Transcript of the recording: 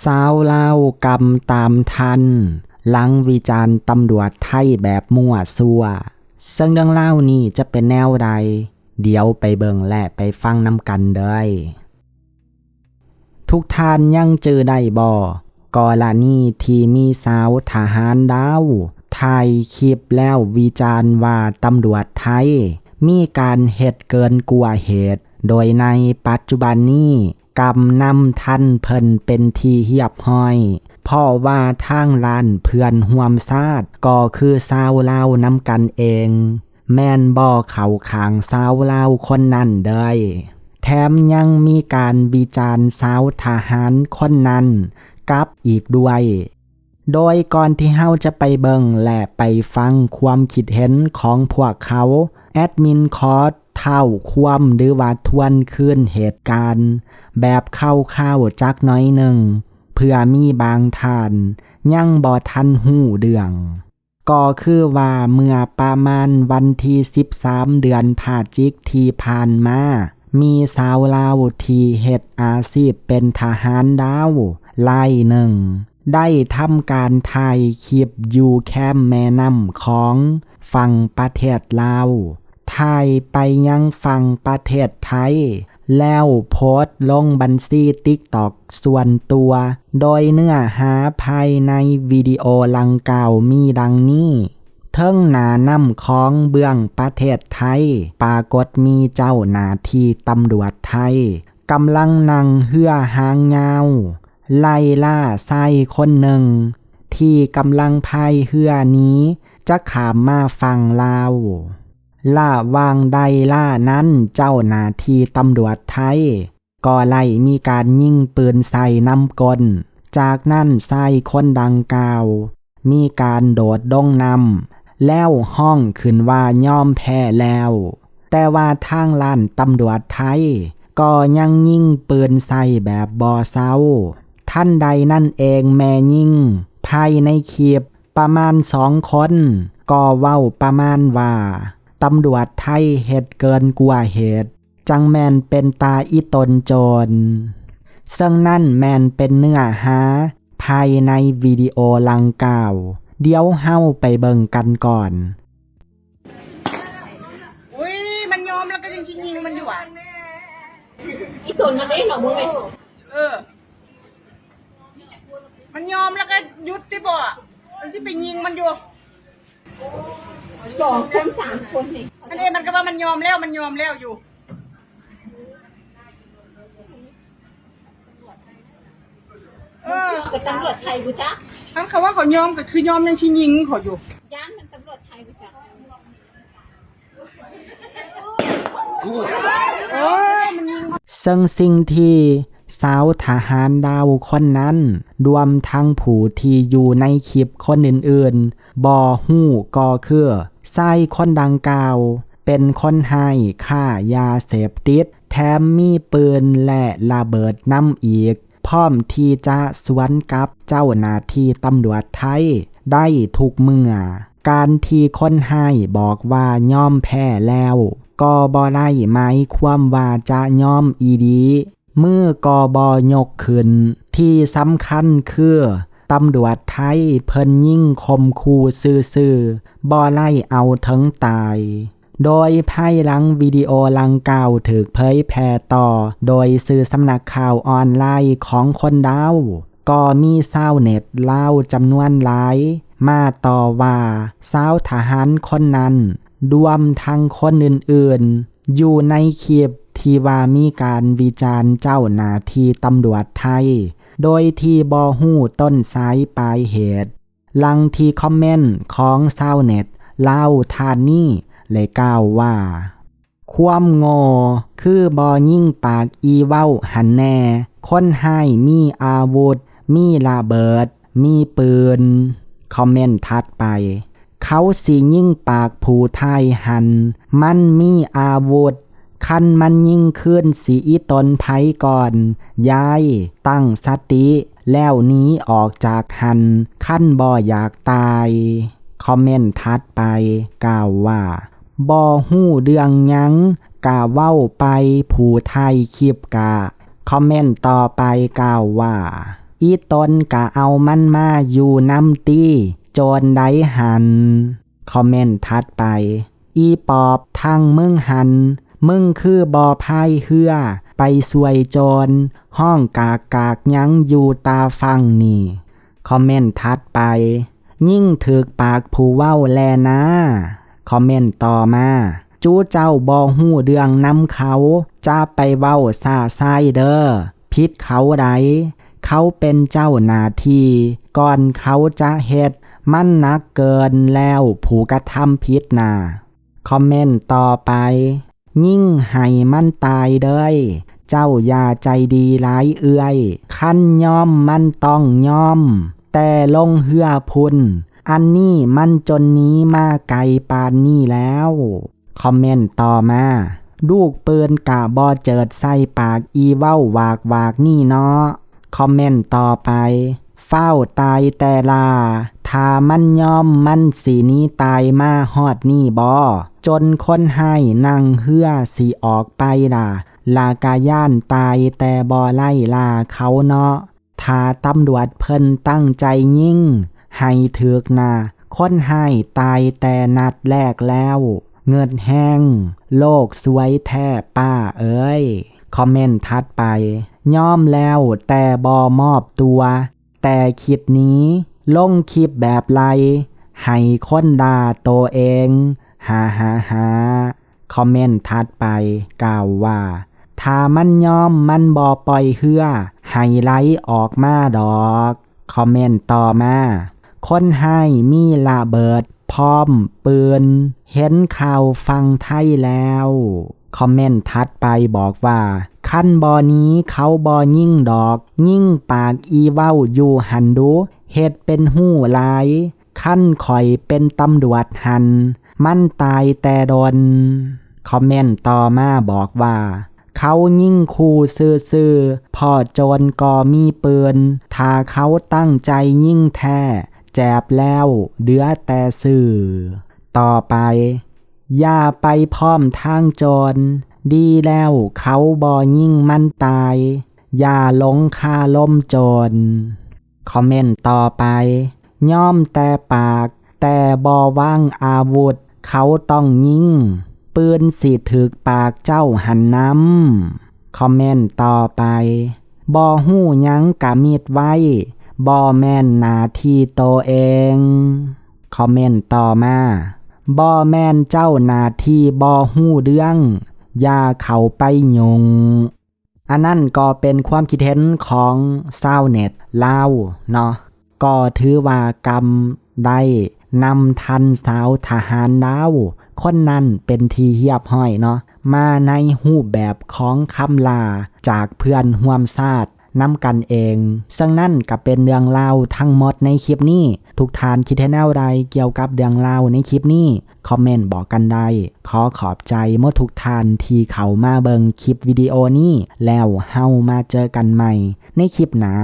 ຊາວລາວກຳຕາມທັນ ຫຼັງວິຈານຕຳຫຼວດໄທແບບມົ້ວຊົ່ວ. ເຊິ່ງເລື່ອງລາວນີ້ຈະເປັນແນວໃດ? ດຽວໄປເບິ່ງ ແລະ ໄປຟັງນຳກັນເດີ້. ທຸກທ່ານຍັງຈື່ໄດ້ບໍ່? ກໍລະນີທີ່ມີຊາວທະຫານລາວຖ່າຍຄລິບແລ້ວວິຈານວ່າຕຳຫຼວດໄທມີການເຮັດເກີນກວ່າເຫດ, ໂດຍໃນປັດຈຸບັນນີ້ ກຳນຳທັນເພິ່ນເປັນທີ່ຮຽບຮ້ອຍ, ເພາະວ່າທາງດ້ານເພື່ອນຮ່ວມຊາດກໍຄືຊາວລາວນຳກັນເອງ, ແມ່ນບໍ່ເຂົ້າຂ້າງຊາວລາວຄົນນັ້ນເລີຍ, ແຖມຍັງມີການວິຈານຊາວທະຫານຄົນນັ້ນກັບອີກດ້ວຍ. ໂດຍກ່ອນທີ່ເຮົາຈະໄປເບິ່ງ ແລະ ໄປຟັງຄວາມຄິດເຫັນຂອງພວກເຂົາ, ແອດມິນຂໍເທົ້າຄວາມ ຫຼືວ່າທວນຄືນເຫດການແບບຄ່າວໆຈັກໜ້ອຍໜຶ່ງ ເພື່ອມີບາງທ່ານຍັງບໍ່ທັນຮູ້ເລື່ອງ. ກໍຄືວ່າເມື່ອປະມານວັນທີສິບສາມ ເດືອນພະຈິກທີ່ຜ່ານມາ, ມີຊາວລາວທີ່ເຮັດອາຊີບເປັນທະຫານລາວລາຍໜຶ່ງ ໄດ້ທຳການຖ່າຍຄລິບຢູ່ແຄມແມ່ນ້ຳຂອງຝັ່ງປະເທດລາວ, ຖ່າຍໄປຍັງຝັ່ງປະເທດໄທ, ແລ້ວໂພສລົງບັນຊີ TikTok ສ່ວນຕົວ, ໂດຍເນື້ອຫາພາຍໃນວິດີໂອດັ່ງກ່າວມີດັ່ງນີ້: ເທິງໜ້ານ້ຳຂອງເບື້ອງປະເທດໄທ ປາກົດມີເຈົ້າໜ້າທີ່ຕຳຫຼວດໄທກຳລັງນັ່ງເຮືອຫາງຍາວ ໄລ່ລ່າຊາຍຄົນໜຶ່ງທີ່ກຳລັງພາຍເຮືອໜີຈະຂ້າມມາຝັ່ງລາວ. ລະຫວ່າງໄລ່ລ່ານັ້ນ ເຈົ້າໜ້າທີ່ຕຳຫຼວດໄທກໍໄດ້ມີການຍິງປືນໃສ່ນຳກົ້ນ. ຈາກນັ້ນຊາຍຄົນດັ່ງກ່າວມີການໂດດລົງນ້ຳ ແລ້ວຮ້ອງຂຶ້ນວ່າຍອມແພ້ແລ້ວ. ແຕ່ວ່າທາງດ້ານຕຳຫຼວດໄທກໍຍັງຍິງປືນໃສ່ແບບບໍ່ເຊົາ. ທັນໃດນັ້ນເອງແມ່ຍິງພາຍໃນຄລິບປະມານສອງຄົນກໍເວົ້າປະມານວ່າ ຕຳຫຼວດໄທເຮັດເກີນກວ່າເຫດ, ຈັ່ງແມ່ນເປັນຕາອີ່ຕົນໂຈນ. ເຊິ່ງນັ້ນແມ່ນເປັນເນື້ອຫາພາຍໃນວິດີໂອດັ່ງກ່າວ. ດຽວເຮົາໄປເບິ່ງກັນກ່ອນ. ອຸ້ຍ ມັນຍອມແລ້ວກໍຍັງຊິຍິງມັນຢູ່ຫວາ? ອີ່ຕົນມັນເດ້ເນາະ ມຶງເວີຍ. ເອີ ມັນຍອມແລ້ວກໍຢຸດຕິບໍ? ມັນຊິໄປຍິງມັນຢູ່. ສອງຄົນສາມຄົນນີ້ ອັນນີ້ມັນກໍວ່າມັນຍອມແລ້ວ ມັນຍອມແລ້ວຢູ່. ເອີ ກໍຕຳຫຼວດໄທບໍ່ຈັກ ຄັນເຂົາວ່າເຂົາຍອມກໍຄືຍອມ ຍັງຊິຍິງເຂົາຢູ່. ຢ້ານມັນຕຳຫຼວດໄທບໍ່ຈັກ. ເອີ ມັນຍິງ. ເຊິ່ງສິ່ງທີ່ຊາວທະຫານລາວຄົນນັ້ນ ລວມທັງຜູ້ທີ່ຢູ່ໃນຄລິບຄົນອື່ນໆ ບໍ່ຮູ້ກໍຄື ຊາຍຄົນດັ່ງກ່າວເປັນຄົນຮ້າຍຄ້າຢາເສບຕິດ, ແຖມມີປືນ ແລະ ລະເບີດນຳອີກ, ພ້ອມທີ່ຈະສວນກັບເຈົ້າໜ້າທີ່ຕຳຫຼວດໄທໄດ້ທຸກເມື່ອ. ການທີ່ຄົນຮ້າຍບອກວ່າຍອມແພ້ແລ້ວ ກໍບໍ່ໄດ້ໝາຍຄວາມວ່າຈະຍອມອີ່ຫຼີ. ມືກໍບໍ່ຍົກຂຶ້ນ. ທີ່ສຳຄັນຄື ຕຳຫຼວດໄທເພິ່ນຍິງຂົ່ມຂູ່ຊື່ໆ, ບໍ່ໄດ້ເອົາເຖິງຕາຍ. ໂດຍພາຍຫຼັງວິດີໂອດັ່ງກ່າວຖືກເຜີຍແຜ່ຕໍ່ໂດຍສື່ສຳນັກຂ່າວອອນລາຍຂອງຄົນລາວ, ກໍມີຊາວເນັດລາວຈຳນວນຫຼາຍມາຕໍ່ວ່າຊາວທະຫານຄົນນັ້ນ, ລວມທັງຄົນອື່ນໆ ຢູ່ໃນຄລິບທີ່ວ່າມີການວິຈານເຈົ້າໜ້າທີ່ຕຳຫຼວດໄທ ໂດຍທີ່ບໍ່ຮູ້ຕົ້ນສາຍປາຍເຫດ. ຫຼັງທີ່ຄອມເມັນຂອງຊາວເນັດລາວທ່ານນີ້ໄດ້ກ່າວວ່າ ຄວາມໂງ່ຄືບໍ່ຍິງປາກອີ່ເວົ້າຫັ້ນແດ່, ຄົນຮ້າຍມີອາວຸດ, ມີລະເບີດ, ມີປືນ. ຄອມເມັນຖັດໄປ, ເຂົາຊິຍິງປາກຜູ້ທ້າຍຫັ້ນ, ມັນມີອາວຸດ, ຄັນມັນຍິງຄືນຊິອີ່ຕົນໃຜກ່ອນ? ຍາຍ, ຕັ້ງສະຕິ ແລ້ວໜີອອກຈາກຫັ້ນ, ຄັນບໍ່ຢາກຕາຍ. ຄອມເມັນຖັດໄປກ່າວວ່າ, ບໍ່ຮູ້ເລື່ອງຫຍັງ, ກະເວົ້າໄປ, ຜູ້ຖ່າຍຄລິບກະຄອມເມັນຕໍ່ໄປກ່າວວ່າ, ອີ່ຕົນກະເອົາມັນມາຢູ່ນຳຕິ ໂຈນໃດຫັ້ນ. ຄອມເມັນຖັດໄປ ອີ່ປອບທັງມຶງຫັ້ນ ມຶງຄືບໍ່ພາຍເຮືອໄປຊ່ວຍໂຈນ ຮ້ອງກາກໆຍັງຢູ່ຕາຝັ່ງນີ້. ຄອມເມັນຖັດໄປ ຍິງຖືກປາກຜູ້ເວົ້າແລນາ. ຄອມເມັນຕໍ່ມາ ຈູເຈົ້າບໍ່ຮູ້ເລື່ອງນຳເຂົາ ຈະໄປເວົ້າຊ້າຊາຍເດີ ຜິດເຂົາໃດ ເຂົາເປັນເຈົ້າໜ້າທີ່ ກ່ອນເຂົາຈະເຮັດ ມັນໜັກເກີນແລ້ວຜູ້ກະທຳຜິດນະ. ຄອມເມັນຕໍ່ໄປ ຍິງໃຫ້ມັນຕາຍເດີ ເຈົ້າຢ່າໃຈດີຫຼາຍເອື້ອຍ ຄັນຍອມມັນຕ້ອງຍອມ ແຕ່ລົງເຮືອພຸ້ນ ອັນນີ້ມັນຈົນໜີມາໄກປານນີ້ແລ້ວ. ຄອມເມັນຕໍ່ມາ ລູກປືນກະບໍ່ເຈີດໃສ່ປາກອີ່ເວົ້າວາກໆນີ້ເນາະ. ຄອມເມັນຕໍ່ໄປ ຟ້າວຕາຍແຕ່ລ້າ ຖ້າມັນຍອມມັນຊິໜີຕາຍມາຮອດນີ້ບໍ່? ຈົນຄົນຮ້າຍນັ່ງເຮືອຊິອອກໄປລະ ລະກະຢ້ານຕາຍແຕ່ບໍ່ໄລ່ລ່າເຂົາເນາະ. ຖ້າຕຳຫຼວດເພິ່ນຕັ້ງໃຈຍິງໃຫ້ຖືກນະ ຄົນຮ້າຍຕາຍແຕ່ນັດແລກແລ້ວ ເງິດແຮງ ໂລກສວຍແທ້ປ້າເອີຍ. ຄອມເມັນຖັດໄປ ຍອມແລ້ວແຕ່ບໍ່ມອບຕົວ ແຕ່ຄິດໜີ ລົງຄລິບແບບໄລ່ໃຫ້ຄົນດ່າໂຕເອງ ຫາຫາຫາ. ຄອມເມັນຖັດໄປກ່າວວ່າ ຖ້າມັນຍອມມັນບໍ່ປ່ອຍເຮືອໃຫ້ໄຫຼອອກມາດອກ. ຄອມເມັນຕໍ່ມາ ຄົນຮ້າຍມີລະເບີດພ້ອມປືນ ເຫັນຂ່າວຝັ່ງໄທແລ້ວ. ຄອມເມັນຖັດໄປບອກວ່າ ຄັນບໍ່ໜີເຂົາບໍ່ຍິງດອກ ຍິງປາກອີ່ເວົ້າຢູ່ຫັ້ນດຸ ເຮັດເປັນຮູ້ຫຼາຍ ຄັນຂ້ອຍເປັນຕຳຫຼວດຫັ້ນ ມັນຕາຍແຕ່ດົນ. ຄອມເມັນຕໍ່ມາບອກວ່າ ເຂົາຍິງຂູ່ຊື່ໆ ເພາະໂຈນກໍມີປືນ ຖ້າເຂົາຕັ້ງໃຈຍິງແທ້ ແຈບແລ້ວເຫຼືອແຕ່ຊື່. ຕໍ່ໄປ ຢ່າໄປພ້ອມທາງໂຈນ ດີແລ້ວເຂົາບໍ່ຍິງມັນຕາຍ ຢ່າຫຼົງຄາລົມໂຈນ. ຄອມເມັນຕໍ່ໄປ ຍອມແຕ່ປາກ ແຕ່ບໍ່ວາງອາວຸດ ເຂົາຕ້ອງຍິງ ປືນຊິຖືກປາກເຈົ້າຫັ້ນນຳ. ຄອມເມັນຕໍ່ໄປ ບໍ່ຮູ້ຫຍັງກະມິດໄວ້ ບໍ່ແມ່ນໜ້າທີ່ໂຕເອງ. ຄອມເມັນຕໍ່ມາ ບໍ່ແມ່ນເຈົ້າໜ້າທີ່ບໍ່ຮູ້ເລື່ອງ ຢ່າເຂົ້າໄປຫຍຸ້ງ. ອັນນັ້ນກໍເປັນຄວາມຄິດເຫັນຂອງຊາວເນັດລາວເນາະ ກໍຖືວ່າກຳໄດ້ນຳທ່ານສາວທະຫານລາວຄົນນັ້ນເປັນທີ່ຮຽບຮ້ອຍເນາະ ມາໃນຮູບແບບຂອງຄຳລາຈາກເພື່ອນຮ່ວມຊາດນຳກັນເອງ. ເຊິ່ງນັ້ນກໍເປັນເລື່ອງລາວທັງໝົດໃນຄລິບນີ້. ທຸກທ່ານຄິດເຫັນແນວໃດກ່ຽວກັບເລື່ອງລາວໃນຄລິບນີ້? ຄອມເມັນບອກກັນໄດ້. ຂໍຂອບໃຈໝົດທຸກທ່ານທີ່ເຂົ້າມາເບິ່ງຄລິບວິດີໂອນີ້ ແລ້ວເຮົາມາເຈີກັນໃໝ່ໃນຄລິບໜ້າ.